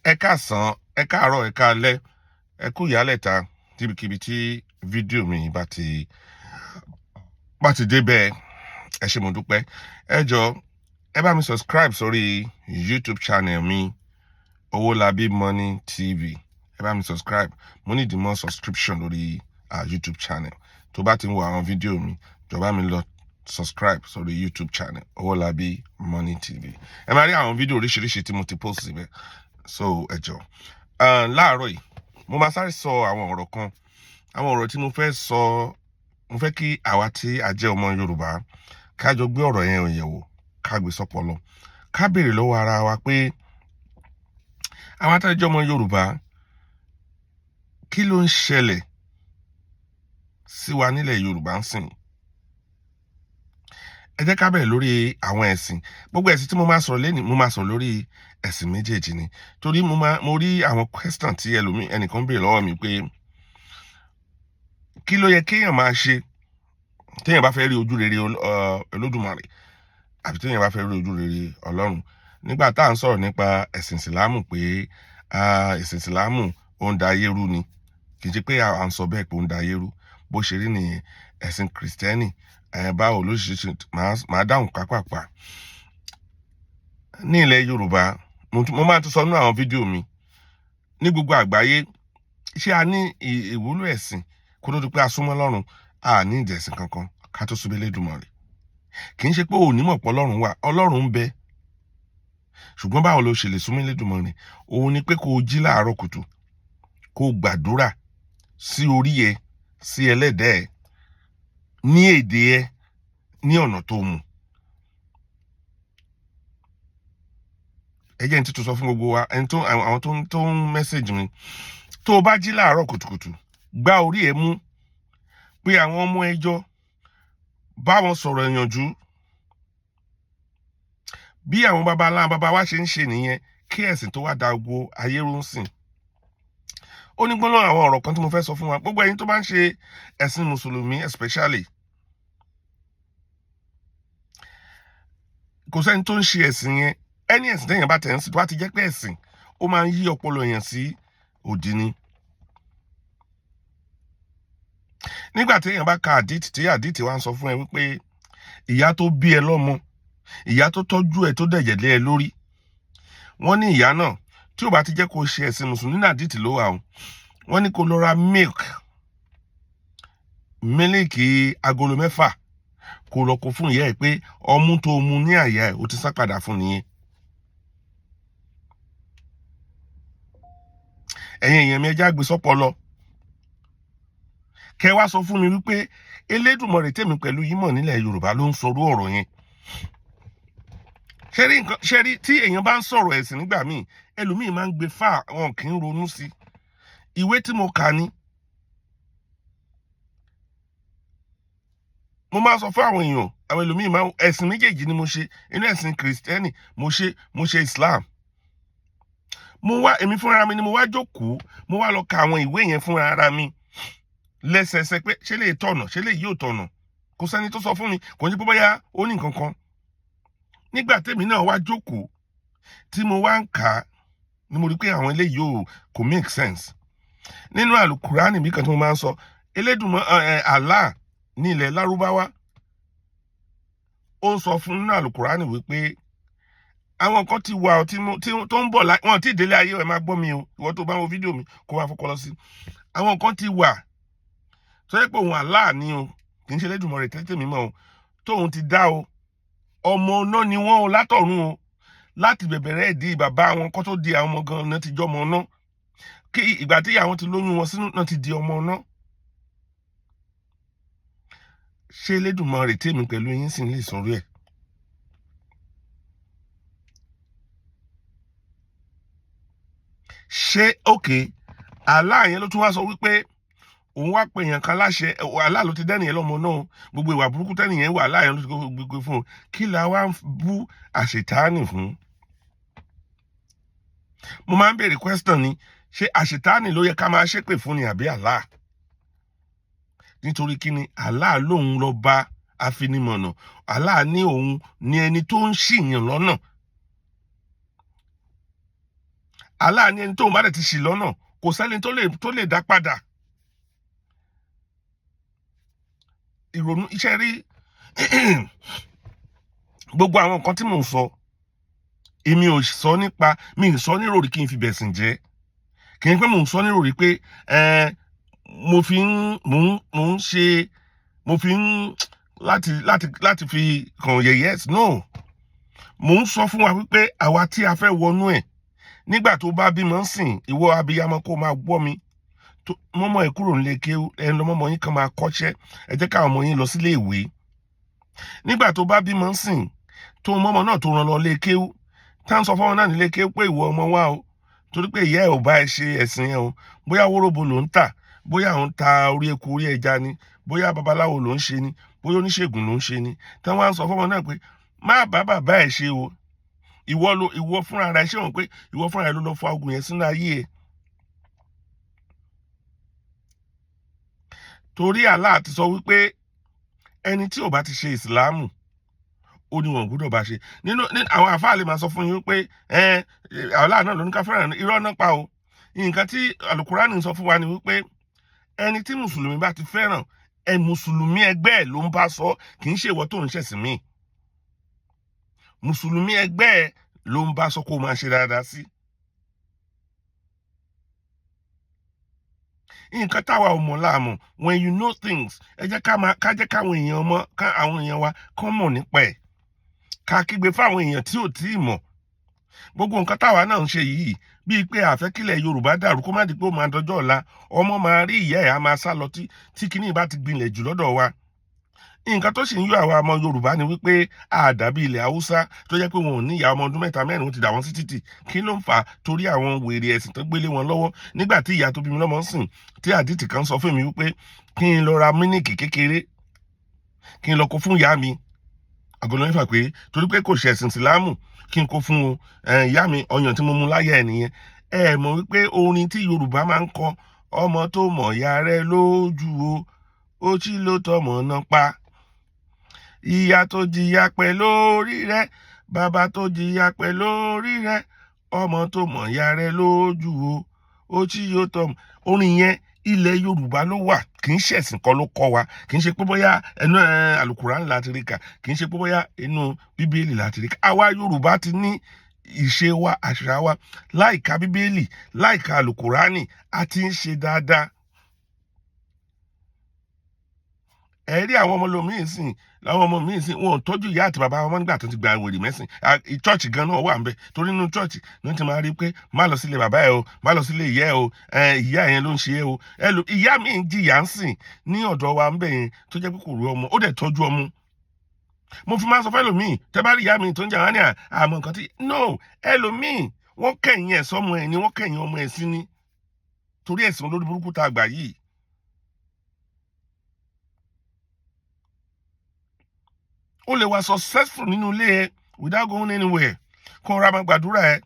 Ẹ káàsán, ẹ káàárọ̀, ẹ káalẹ́, ẹ kú ìyálẹ̀ta níbikíbi tí fídíò mi bá ti dé bẹ́ẹ̀. Ẹ ṣé, mo dúpẹ́. Ẹ jọ, ẹ bá mi subscribe sórí YouTube channel mi, Owólabí Money TV. Ẹ bá mi subscribe. Mo need more subscription lórí YouTube channel. Tó bá ti ń wo àwọn fídíò mi, jọ̀ọ́ bá mi lọ subscribe sórí YouTube channel Owólabí Money TV. Ẹ máa rí àwọn fídíò oríṣiríṣi tí mo ti post síbẹ̀. So ẹ jọ̀ọ́, láàárọ̀ yìí mo máa sáré sọ àwọn ọ̀rọ̀ kan. Àwọn ọ̀rọ̀ tí mo fẹ́ sọ, mo fẹ́ kí àwa tí a jẹ́ ọmọ Yorùbá ká jọ gbé ọ̀rọ̀ yẹn yẹ̀wò, ká gbé sọ́pọlọ, ká béèrè lọ́wọ́ ara wa pé àwa tá a jẹ́ ọmọ Yorùbá, kí ló ń ṣẹlẹ̀ sí wa nílẹ̀ Yorùbá ń sìn? Ẹ jẹ́ ká bẹ̀rẹ̀ lórí àwọn ẹ̀sìn. Gbogbo ẹ̀sìn tí mo máa sọ̀rọ̀ lẹ́nìí, mo máa sọ̀rọ̀ lórí ẹ̀sìn méjèèjì ni, torí mo rí àwọn question tí ẹlòmíì, ẹnìkan béèrè lọ́wọ́ mi pé kí ló yẹ kéèyàn máa ṣe téèyàn bá fẹ́ rí ojú rere Olódùmarè, àbí téèyàn bá fẹ́ rí ojú rere Ọlọ́run, nígbà tá à ń sọ̀rọ̀ nípa ẹ̀sìn Ìsìlámù pé ẹ̀sìn Ìsìlámù ó ń da ayé rú ni. Kì í ṣe pé à ń sọ bẹ́ẹ̀ pé ó ń da ayé rú. Bó ṣe rí nìyẹn. Ẹ̀sìn Kìrìsìtẹ́nì ẹ̀ báwo ló ṣe ṣe? Màá dáhùn pápápá. Ní ilẹ̀ Yorùbá, mo máa tún sọ nínú àwọn fídíò mi ní gbogbo àgbáyé, ṣé a ní ìwúlò ẹ̀sìn kó tó di pé a súnmọ́ Ọlọ́run? A ní ìdẹ̀sìn kankan ká tó súnmọ́ Elédùmarè. Kì í ṣe pé òní mọ̀ pé Ọlọ́run wà, Ọlọ́run ń bẹ, ṣùgbọ́n báwo ló ṣe lè súnmọ́ Elédùmarè? Òun ni pé kó o jí láàárọ̀ kùtù, kó o gbàdúrà sí orí ẹ, sí ẹlẹ́dẹ̀ẹ́ ẹ, ní èdè ẹ, ní ọ̀nà tó mú. Ẹ jẹ́ n tuntun sọ fún gbogbo wa, ẹni tó àwọn tó ń message mi. Tó o bá jí láàárọ̀ kùtùkùtù, gbá orí ẹ mú, pé àwọn ọmọ ẹjọ́, bá wọn sọ̀rọ̀ ìyànjú bí àwọn baba ńlá baba wa ṣe ń ṣe nìyẹn, kí ẹ̀sìn tó wá da gbogbo ayé rú ń sìn. Ó ní gbọ́nà àwọn ọ̀rọ̀ kan tí mo fẹ́ sọ fún wa. Gbogbo ẹ̀yin tó bá ń ṣe ẹ̀sìn mùsùlùmí especially, kò sẹ́ni tó ń ṣe ẹ̀sìn yẹn, ẹni ẹ̀sìn tẹ̀yàn bá tẹ̀ ń sìn, tó bá ti jẹ́ pé ẹ̀sìn ó máa ń yí ọpọlọ èèyàn sí òdì ni. Nígbà tí èèyàn bá ka àdìtì, tí àdìtì wa ń sọ fún ẹ wípé ìyá tó bí ẹ lọ́mọ, ìyá tó tọ́jú ẹ, tó dẹ̀jẹ̀ lé ẹ lórí, wọ́n ní ìyá náà, tí ò bá ti jẹ́ kó ṣe ẹ̀sìn mùsùlùmí, nínú àdìtì ló wà o, wọ́n ní kó lọ ra milk, mílíkì agolo 6, kó lọ kó fún ìyá ẹ pé ọmú tó mu ní àyà ẹ, ó ti sá padà fún nìyẹn. Ẹ̀yin èèyàn mi, ẹ já gbé sọ́pọlọ. Kẹ wá sọ fún mi wípé Elédùmarè tèmi pẹ̀lú yín mọ̀ nílẹ̀ Yorùbá ló ń sọrú ọ̀rọ̀ yẹn. Ṣẹ́rí nǹkan, ṣẹ́rí tí èèyàn bá ń sọ̀rọ̀ ẹ̀sìn nígbà míì, ẹlòmíì máa ń gbé fà, wọn kì í ronú sí ìwé tí mo kà ni. Mo máa sọ fún àwọn èèyàn, àwọn ẹlòmíì máa, ẹ̀sìn méjèèjì ni mo ṣe. Inú ẹ̀sìn Kìrìsìtẹ́nì mo ṣe, mo ṣe Islam. Mo wá, èmi fúnra mi ni mo wá jókòó, mo wá lọ ka àwọn ìwé yẹn fúnra ara mi lẹ́sẹẹsẹ pé ṣé lè tọ̀nà, ṣé lè yóò tọ̀nà. Kò sẹ́ni tó sọ fún mi, kò ní pé bóyá ó ní nǹkan kan. Nígbà tèmi náà wá jókòó tí mo wá ń kà á ni mo rí pé àwọn eléyìí ò kò make sense. Nínú àlùkùránì bí kan tí mo máa ń sọ, Elédùmarè Allah ní ilẹ̀ Lárúbáwá, ó ń sọ fún nínú àlùkùránì wípé àwọn kan ti wà tí tó ń bọ̀, wọn tí délé ayé. Ẹ máa gbọ́ mi o, ìwọ tó bá wo fídíò mi, kó wá fọkọ lọ sí. Àwọn kan ti wà tó yẹ pé òun Allah ni o, kì í ṣe Elédùmarè tẹ́tẹ́ mi mọ́ o, tóun ti dá o, ọmọ náà ni wọ́n o látọ̀run o, láti bẹ̀bẹ̀rẹ̀ ìdí bàbá wọn kó tó di àwọn ọmọ gan náà ti jọ́ ọmọ náà, kí ìgbà tí àwọn ti lóyún wọn sínú náà ti di ọmọ náà. Ṣé Elédùmarè tèmi pẹ̀lú yín sì lè sọ̀rọ̀ ẹ̀? Ṣé òkè Allah yẹn ló tún wá sọ wípé òun wá pè yàn kan láṣẹ? Allah ló ti dẹ́nìyẹn lọ́mọ náà, gbogbo ìwà burúkú tẹ́nìyẹn wà, Allah yẹn ló ti gbogbo fún un. Kí la wá ń bú àṣetánì fún? Mo máa ń béèrè question ni, ṣé àṣetánì ló yẹ ká máa ṣépè fún ni àbí Allah? Nítorí kí ni? Allah lòun lọ bá afinimọ̀nà. Allah ní òun ni ẹni tó ń ṣìyàn lọ́nà. Allah ní ẹni tóun bá dẹ̀ ti ṣì lọ́nà, kò sẹ́ni tó lè dá padà. Ìrònú iṣẹ́ rí gbogbo àwọn nǹkan tí mò ń sọ, èmi ò sọ nípa mi ì sọ níròrí kí n fi bẹ̀sìn jẹ́. Kì í pé mò ń sọ níròrí pé mo fi ń mò ń mò ń ṣe, mo fi ń láti fi kàn yẹ̀yẹ́. No, mò ń sọ fún wa wípé àwa tí a fẹ́ wọnú ẹ̀, nígbà tó bá bímọ ń sìn, ìwọ abiyamọ, kó máa gbọ́ mi, mọ́mọ́ ẹ kúrò nílé kéwú, ẹ lọ mọ́mọ́ yín kan máa kọ́ṣẹ́, ẹ jẹ́ káwọn ọmọ yín lọ sílé ìwé. Nígbà tó bá bímọ ń sìn, tó mọ́mọ́ náà tó rán lọ lé kéwú, tá ń sọ fọ́mọ náà nílé kéwú pé ìwọ ọmọ wa o, torí pé ìyá ẹ ò bá ẹ ṣe ẹ̀sìn ẹ o, bóyá wóróbo ló ń tà, bóyá òun ta orí eku, orí ẹja ni, bóyá babaláwo ló ń ṣe ni, bóyá oníṣègùn ló ń ṣe ni, tí wọ́n á sọ fọ́mọ náà pé má bá bàbá ẹ ṣe o, ìwọ ló ìwọ fúnra rẹ ṣé wọn pé ìwọ fúnra rẹ ló lọ fa ogun yẹn sínú ayé ẹ. Torí Allah ti sọ wípé ẹni tí ò bá ti ṣe ìsìláàmù, ó ní wọn gbọ́dọ̀ bá ṣe. Nínú àwọn àfáà lè máa sọ fún yín wípé ẹ Allah náà ló ní ká fẹ́ràn. Irọ́ náà pa o. Nǹkan tí alukurani sọ fún wa ni wípé ẹni tí mùsùlùmí bá ti fẹ́ràn ẹ, mùsùlùmí ẹgbẹ́ ẹ̀ ló ń bá sọ, kì í ṣe ìwọ tó ń ṣẹ̀sìn míì. Mùsùlùmí ẹgbẹ́ ẹ̀ ló ń bá sọ kó máa ṣe dáadáa sí. Nǹkan táwa ò mọ̀ láàmú. When you know things, ẹ jẹ́ ká máa ká jẹ́ káwọn èèyàn mọ̀, ká àwọn èèyàn wa kán mọ̀ nípa ẹ̀, ká kígbe fáwọn èèyàn tí ò tí ì mọ̀. Gbogbo nǹkan táwa náà ń ṣe yìí, bíi pé àfẹ́kílẹ̀ Yorùbá dàrú, kó má di pé ó máa dọjọ́ ọ̀la, ọmọ máa rí ìyá ẹ̀, á máa sá lọ tí kinní bá ti gbilẹ̀ jù lọ́dọ̀ wa. Nǹkan tó sì ń yọ àwa ọmọ Yorùbá ni wípé àdàbí ilẹ̀ Haúsá tó jẹ́ pé wọn ò ní ìyá ọmọ ọdún 3, 4, ti dà wọ́n sí títì. Kí ló ń fà á? Torí àwọn wèrè ẹ̀sìn tó gbélé wọn lọ́wọ́. Nígbà tí ìyá tó bí mi lọ́mọ ń sìn, tí àdìtì kan sọ fún mi wípé kí n lọ ra mílìkì kékeré, kí n lọ kó fún ìyá mi àgọ́lọ́ nífà, pé torí pé kò ṣẹ̀sìn Ìsìlámù, kí n kó fún o ìyá mi ọyàn tí mo mu láyà ẹ̀ nìyẹn. Ẹ mọ̀ wípé orin tí Yorùbá máa ń kọ, "Ọmọ tó mọ̀ ìyá rẹ̀ lójú o, ó tí ló tọmọ náà pa, ìyá tó jìyà pẹ̀lú orí rẹ̀, bàbá tó jìyà pẹ̀lú orí rẹ̀, ọmọ tó mọ̀ ìyá rẹ̀ lójú o, ó tí yóò tọmọ." Orin yẹn, ilẹ̀ Yorùbá ló wà. Kì í ṣẹ̀sìn kọ́ ló kọ́ wa. Kì í ṣe pé bóyá ẹnu Àlùkùránì láti rí kà, kì í ṣe pé bóyá inú Bíbélì láti rí kà. Àwa Yorùbá ti ní ìṣe wa, àṣà wa, láìka Bíbélì, láìka Àlùkùránì, a ti ń ṣe dáadáa. Ẹ rí àwọn ọmọ lòmíín sìn, làwọn ọmọ míín sìn, wọn ò tọ́jú ìyá àti bàbá wọn nígbà tó ti gba wèrè mẹ́sìn. Church gan náà wà ńbẹ̀, torí nínú church ní ti máa rí pé má lọ sílé bàbá ẹ o, má lọ sílé ìyá ẹ o, ìyá yẹn ló ń ṣe é o. Ẹ lò ìyá mi ń jìyà ń sìn ní ọ̀dọ̀ wa ńbẹ̀ yẹn, tó jẹ́ pé kò rí ọmọ, ó dẹ̀ tọ́jú ọmọ. Mo fi máa sọ fẹ́ lòmíì, tẹ́ bá rí ìyá mi tó ń jà wọ́n ní àmọ́ nǹkan tí no ẹlòmíì, wọ́n kẹ̀yìn ẹ̀ sọ́mọ ẹ̀ ni, wọ́n kẹ̀yìn ọmọ ẹ̀ sí ni, torí ẹ̀sìn olórí burúkú tá a gbà yìí. Ó lè wà successful nínú ilé ẹ without going anywhere, kó ra máa gbàdúrà ẹ.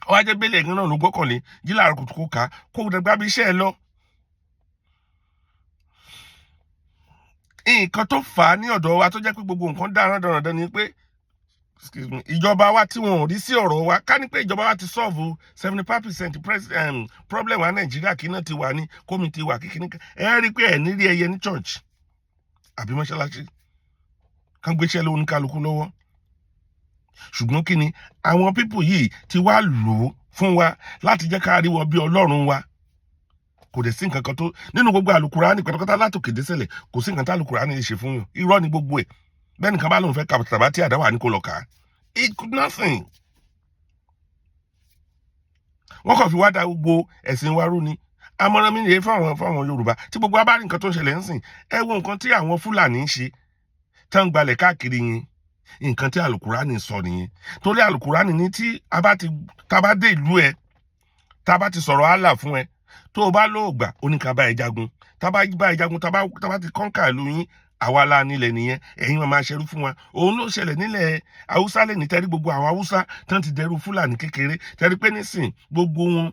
Ó wá jẹ́ bẹ́lẹ̀ ẹ̀gán náà ló gbọ́kànlé, jí láàárọ̀ kùtù, kó kà á, kó dàgbà bí iṣẹ́ ẹ lọ. Nǹkan tó fà á ní ọ̀dọ̀ wa tó jẹ́ pé gbogbo nǹkan dára dandan ni pé, excuse me, ìjọba wa tí wọn ò rí sí ọ̀rọ̀ wa. Ká ní pé ìjọba wa ti solve 75% problem wa Nàìjíríà, kí náà ti wà ní kómi ti wà kíkiní, ẹ rí i pé ẹ ní rí ẹyẹ ní church àbí mọ́ṣáláṣí kán gbéṣẹ́ lé oníkálukú lọ́wọ́. Ṣùgbọ́n kí ni àwọn people yìí ti wá lò ó fún wa láti jẹ́ ká rí wọn bí Ọlọ́run wa? Kò dẹ̀ sí nǹkan kan tó nínú gbogbo Àlùkùránì pátápátá látòkè désẹ̀lẹ̀. Kò sí nǹkan tí Àlùkùránì lè ṣe fún yàn. Irọ́ ni gbogbo ẹ̀. Bẹ́ẹ̀ nìkan bá lóun fẹ́ ka tàbá tí àdáwà ní kó lọ kà á, it could nothing. Wọ́n kàn fi wá da gbogbo ẹ̀sìn wa rú ni. Àmọ̀ràn mi nìyẹn fáwọn Yorùbá tí gbogbo wa bá rí nǹkan tó ń ṣẹlẹ̀ ń sìn. Ẹ wo nǹkan tí àwọn Fúlàní ń ṣe tán gbalẹ̀ káàkiri yẹn. Nǹkan tí Àlùkùránì sọ nìyẹn, torí Àlùkùránì ní tí a bá ti tá a bá dé ìlú ẹ, tá a bá ti sọ̀rọ̀ Allah fún ẹ, tó o bá lóògbà, ó ní ká bá ẹ jagun. Tá a bá bá ẹ jagun, tá a bá ti conquer ìlú yín, àwa la nílẹ̀ nìyẹn, ẹ̀yin máa máa ṣerú fún wa. Òun ló ṣẹlẹ̀ nílẹ̀ Haúsá lè ní. Tẹ́rí gbogbo àwọn Haúsá tán ti dẹrú Fúlàní kékeré, tẹ́rí pé nísìn gbogbo wọn,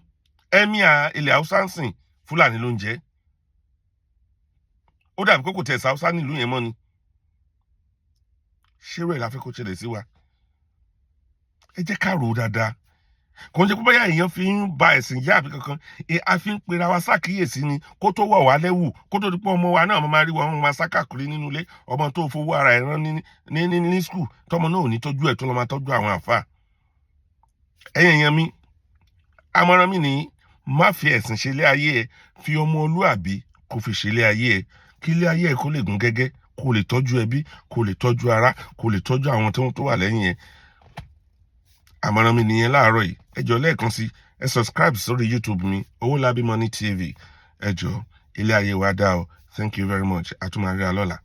emir ilẹ̀ Haúsá ń sìn, Fúlàní ló ń jẹ́. Ó dàbí pé kò tẹ̀ sí Haúsá nílùú yẹn mọ́ ni. Ṣérò ẹ̀ la fẹ́ kó ṣẹlẹ̀ sí wa? Ẹ jẹ́ ká rò ó dáadáa. Kò ń ṣe pé bóyá èèyàn fi ń ba ẹ̀sìn jẹ́ àbí kankan. A fi ń pera wa ṣàkíyèsí ni, kó tó wọ̀ wá lẹ́wù, kó tó di pé ọmọ wa náà máa rí wọn máa sá káàkiri nínú ilé. Ọmọ tó fowó ara ẹ̀ rán ní school, tọmọ náà ò ní tọ́jú ẹ̀, tó lọ́ máa tọ́jú àwọn àfáà. Ẹ̀yin èèyàn mi, àmọ̀ràn mi nìyí: má fi ẹ̀sìn ṣe ilé ayé ẹ. Fi ọmọlúàbí kó fi ṣe ilé ayé ẹ, kí ilé ayé ẹ kó lè gún gẹ́gẹ́, kó lè tọ́jú ẹbí, kó lè tọ́jú ara, kó lè tọ́jú àwọn tó wà lẹ́yìn ẹ. Àmọ̀ràn mi nìyẹn láàárọ̀ yìí. Ẹ jọ̀ọ́, lẹ́ẹ̀kan sí, ẹ subscribe sórí YouTube mi, Owólabí Money TV. Ẹ jọ̀ọ́, ilé ayé wa dá o. Thank you very much. Àtúmọ̀ àríra lọ́la.